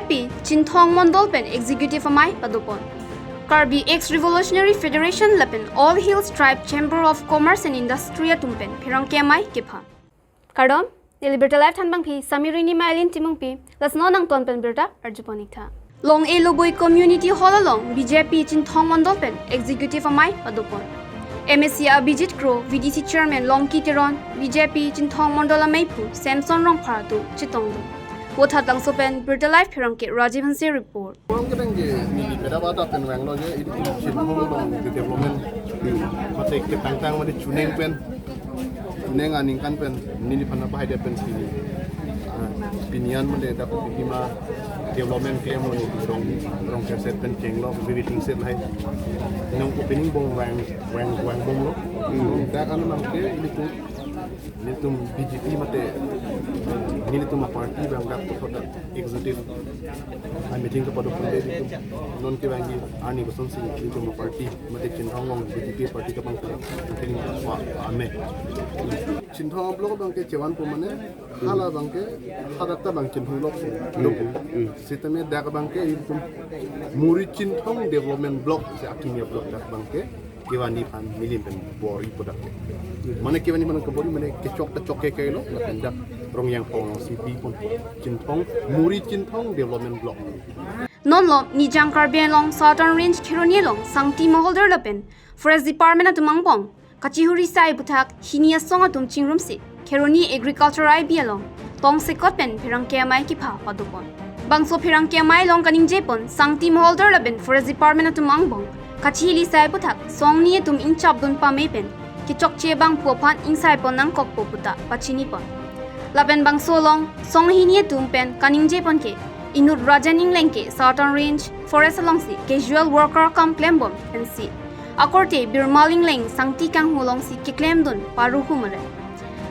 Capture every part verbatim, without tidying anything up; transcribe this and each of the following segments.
P Chinthong Mondol pen Executive Amei padopon. Karbi Ex Revolutionary Federation lapen All Hills Tribe Chamber of Commerce and Industry atum pen pherangke amei kepha. Kardom, neli birta live thanbangpi Samirini Mailin Timungpi, lasi non nangton pen birta arjupon-iktha. Long-e Loboi Community Hall along B J P Chinthong Mondol pen Executive Amei padopon. M A C Abhijit Kro, V D C Chairman Longki Teron, B J P Chinthong Mondol ameiphu Samson Rongphar atum chetongdun. Vothatlangso pen birta live pherangke Rajiv Hanse report. Orang kita yang di, di beda bata pen wang lo je, ini Chinthong along di development mate ketangtang mate chuneng pen, chuneng aningkan pen, neli aphan apa hide pen si, ah, pinian mate dak pima development ke mo ni rong, rong keset pen chenglo, biri tingset lahai. Nong opening bom wang, wang, wang bomlo. Hmm. Dak anu nang ke ini tu nelitum B J P mate nelitum aparty abang dak puthot dak executive a meeting kepadopon de nelitum non kevangji arni kosonsi nelitum aparty mate Chinthong along B J P party kepang nelitum pa ame. Chinthong block abang ke chevanpo mane hala abang ke hadak ta abang Chinthong block si. Hmm, hmm. Sitame dak abang ke nelitum Muri Chinthong Development Block si akimi a-block dak abang ke kevanji aphan milim pen bor-ipo dak. Mane kevanji aphan kebor-i mane kechok ta chok ke kailo, lapen dak Rongyangpong along si bipon Chinthong, Muri Chinthong Development Block. Non lo Nijang Karbi Anglong Southern Range Kheroni along Sangti Moholdar lapen Forest Department atum angbong kachihuri sai aphuthak hini asong atum chingrumsi Kheroni Agriculture I B along tongsekot pen pherangke amei kepha padopon. Bangso pherangke amei along kaningjepon Sangti Moholdar lapen Forest Department atum angbong kachihili sai aphuthak song hini atum ingchapdun pame pen kechokche abangphu aphan ingsaipon nangkokpo puta pachinipon. Lapen bangso along song hini atum pen kaningjepon ke inut Rajan Engleng ke Southern Range Forest alongsi casual worker kam klembom pensi akorte Birmal Engleng Sangti kanghu alongsi keklemdun paruhu mare.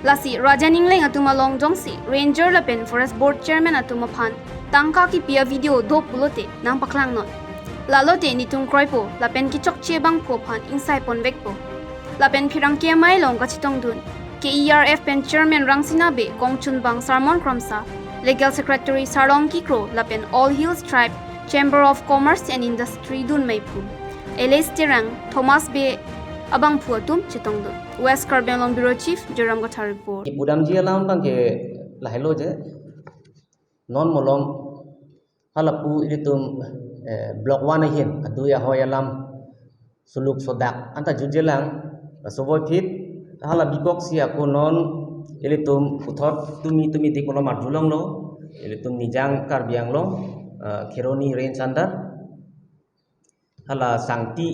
Lasi Rajan Engleng atum along jongsi Ranger lapen Forest Board Chairman atum aphan tangka kipi a-video do pulote nangpaklangnon. Lalote netum kroipo lapen kechokche abangphu aphan ingsaipon vekpo. Lapen pherangke amei along kachetongdun K E R F pen Chairman Rangsina Bey, kongchunbang Sarmon Kramsa, Legal Secretary Sarlongki Kro lapen All Hills Tribe Chamber of Commerce and Industry dun meiphu L S Terang, Thomas Bey abangphu atum chetongdun. West Karbi Anglong Bureau Chief Joyram Kathar report. Kipudamji alam abang ke lahelo je, non malom halapu ilitum, eh, block one ahin adui ahoi alam suluk sodak anta jutjelang, laso voiphit hala bikoksi ako non ilitum puthot tumi tumi tik malom arjulonglo, ilitum Nijang Karbi Anglong, eh, Kheroni Range under hala Sangti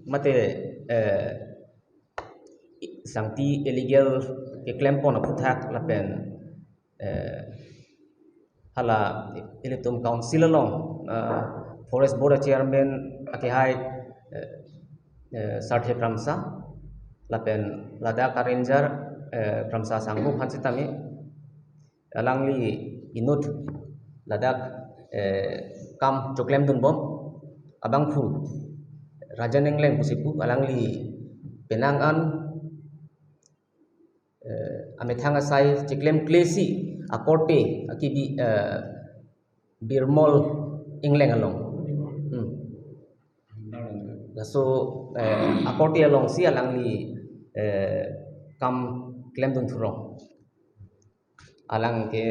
mate, eh, Sangti illegal keklempon aphuthak lapen, eh, hala ilitum council along, eh, Forest Board Chairman akehai, eh, eh, Sarthe Kramsa lapen ladak a-ranger, eh, Kramsa Sangmo aphan sitame alangli inut ladak, eh, kam choklemdunbom abangphu Rajan Engleng pusi pu alangli penang an, eh, amethang asai cheklemklesi akorte akibi, eh, Birmol Engleng along. Hmm. Laso, eh, akorte alongsi alangli, eh, kam klemdun thurong. Alang ke,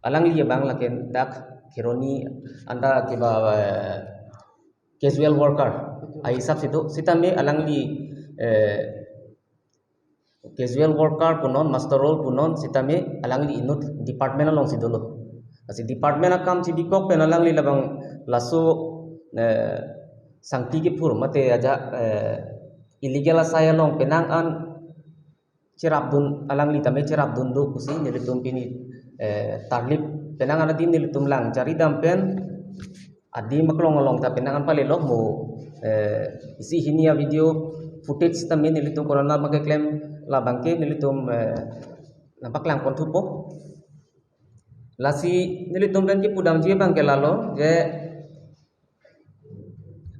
alangli abang lake dak Kheroni anta kiba, eh, casual worker ahisap si do, sitame alangli, eh, casual worker punon, muster roll punon, sitame alangli inut department alongsi dolo. Lasi department akam chibikok pen alangli labang laso, eh, Sangti kephur mate aja, eh, illegal asai along penang an cherapdun, alangli tame cherapdun do pusi nelitum pini, eh, tarlip penang an adim nelitum lang charidam pen adim aklong along ta penang an palelo mo, eh, isi hini a-video footage tame nelitum konat ma keklem labang ke nelitum, eh, nangpaklangpon thupo. Lasi nelitum pen kipudamji abang ke lalo je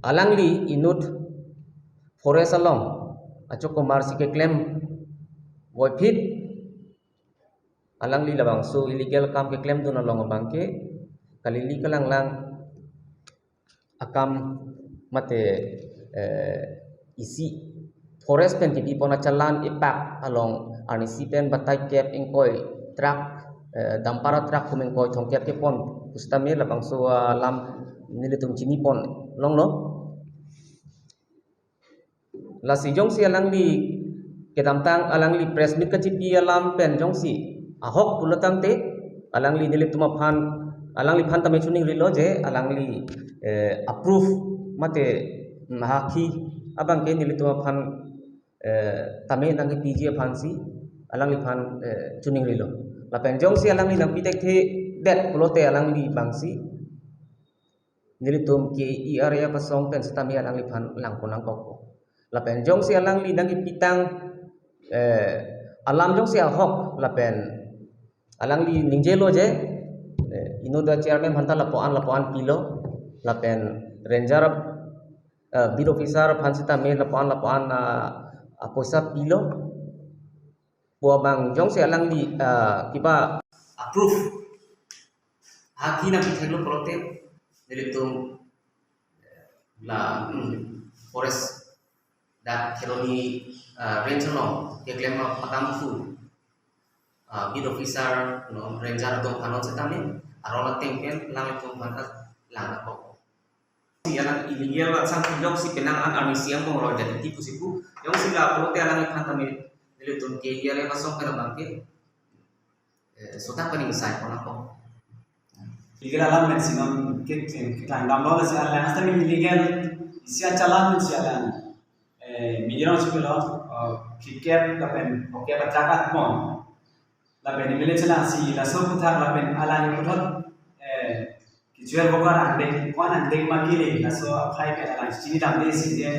alangli inut forest along achokomar si keklem voiphit alangli labangso illegal kam keklemdun along abang ke kalili kalanglang akam mate, eh, isi forest pen kipipon achalan epak along arnisi pen batai kep ingkoi truck, eh, dampara truck kum ingkoi thomkep kepon pusitame labangso alam nelitum chinipon longlo. Lasi jongsi alangli kedamtang alangli press meet kachipi alam pen jongsi ahok pulo tangte alangli nelitum aphan, alangliphan tame chuningrilo je alangli, eh, approve mate, mm, hakhi abangke nelitum aphan, eh, tame nangkepiji aphansi alangliphan, eh, chuningrilo. Lapen jongsi alangli nangpi tekthedet pulote alangli bangsi nelitum K E R A F asong pen sitame alangliphan langpon nangkokpo. Lapen jongsi alangli nangkipitang, eh, alam jongsi ahok lapen alangli ningjelo je, eh, inut a-chairman aphanta lapuan lapuan pilo, lapen ranger, eh, beat officer aphan sitame lapuan lapuan, ah, ah, poisa pilo pu abang jongsi alangli, ah, kiba approve hakhi nangpi theklo pulote nelitum la, hmm, forest dak Kheroni, ah, range along keklem apakam aphu, ah, beat officer, no, ranger atum aphan sitame aron ateng pen alanglitum aphanta lang nangkok. Si alang illegal atsang jongsi penang an arnisi angbong roi jadi tipu sipu. Jongsi la pulote alangliphan tame nelitum K E R A F asong pen abangke, eh, sotak pen ingsai pon ako. Illegal alam pen si non ke, ke, keklangdamlo si alang asta illegal isi achalan pen si alang, eh, media along chipilo, eh, kikep lapen okep atrakat pon. Lapen M L A chelangsi laso aputhak lapen alang puthot, eh, casual worker angdeng, ko-an angdeng ma kele, laso aphai pen alang chinidamde si je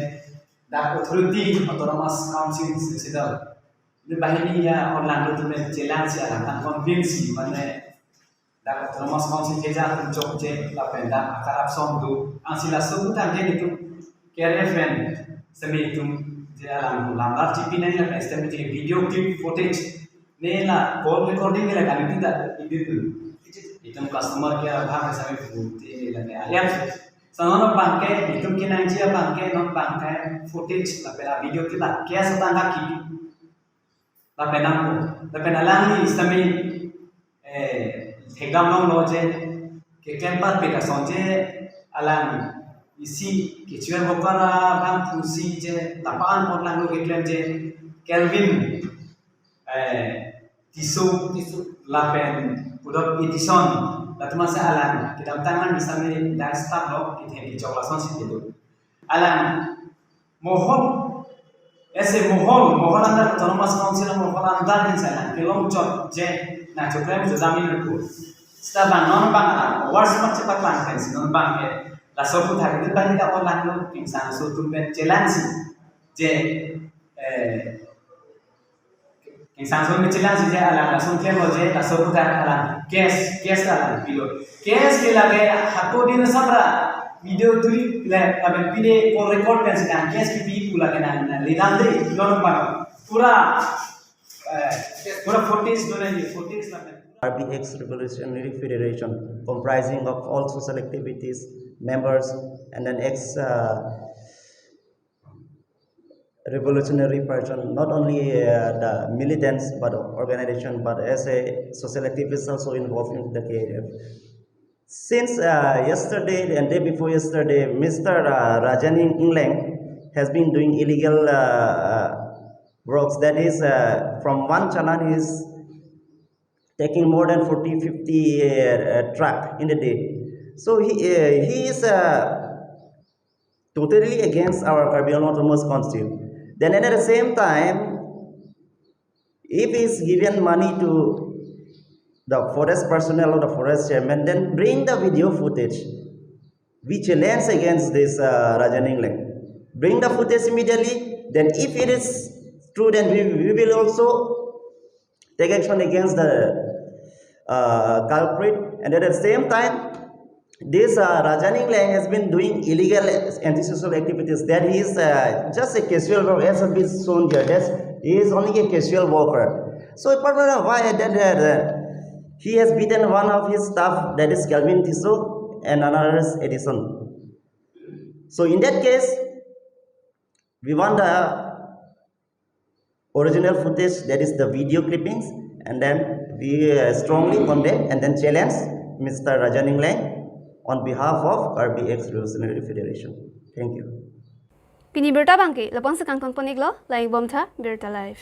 dak authority, Autonomous Council, Silchar. Ini banghini ya, alang atum pen chelangsi alang tang convince si, mane dak Autonomous Council keja atum chokche lapen dak akarap som do. Ansi laso aputhak ke nelitum K R F pen semi atum je alang lambar chipi nangji lapen semi je video clip footage ne la call recording ne la kami tidak edit dun. Itum customer care abang semi pute ne la ne ayam. Sa non abangke itum kenangji abangke non abangke footage lapen a video kita kya setangka kipi. Lapen nangko, lapen alangli sitame, eh, thekdam longlo je, keklem parpik ason je, alang isi casual worker abang pusi je, lapu-an pon langlo keklem je, Kelvin, eh, Tisso, Tisso, lapen pudot Edison, latum asa alang, kedamtang an sitame dak staff lo, kitheng kechok lasonsi dolo. Alang Mohol, ese Mohol, Mohol under Autonomous Council Mohol under din salang kelong chot je nangchoklem jojami nangku. Seta bang non bang alang, awards mat chepat lang pensi non bangke laso aputhak itu bang kita orang lo, Kingsangso atum pen chelangsi je, eh, Kingsangso pen chelangsi je alang langsung klemlo je, laso aputhak alang case, case alang pilo. Case ke lake hako din samra video tuli le, lapen pine call record pen si nang case kipi pu lake nang, nang lidam de, non bang. Pura, eh, pura footage do nang, footage lapen. R B X Revolutionary Federation, comprising of all social activities, members, and then ex, uh, revolutionary person, not only, uh, the militants, but organization, but as a social activist also involved in the K R F. Since, uh, yesterday and day before yesterday, Mister, uh, Rajan Ing-, Engleng has been doing illegal, uh, uh, works. That is, uh, from one challan is taking more than forty, fifty, uh, uh, truck in a day. So he, uh, he is, uh, totally against our Karbi Anglong Autonomous Council. Then at the same time, if he's given money to the forest personnel or the forest chairman, then bring the video footage. We challenge against this, uh, Rajan Engleng. Bring the footage immediately. Then if it is true, then we, we will also take action against the, uh, culprit. And at the same time, this, uh, Rajan Engleng has been doing illegal antisocial activities. That he is, uh, just a casual worker, as has been shown here. That's, he is only a casual worker. So, apart from that, why that, uh, He has beaten one of his staff, that is Kelvin Tisso, and another is Edison. So in that case, we want the original footage, that is the video clippings, and then we uh, strongly condemn and then challenge Mister Raja Ninglang on behalf of Karbi Ex Revolutionary Federation. Thank you. Pini birta abangke lapu-an si kangton pon-iklo, lang-ik bom tha, Birta Live.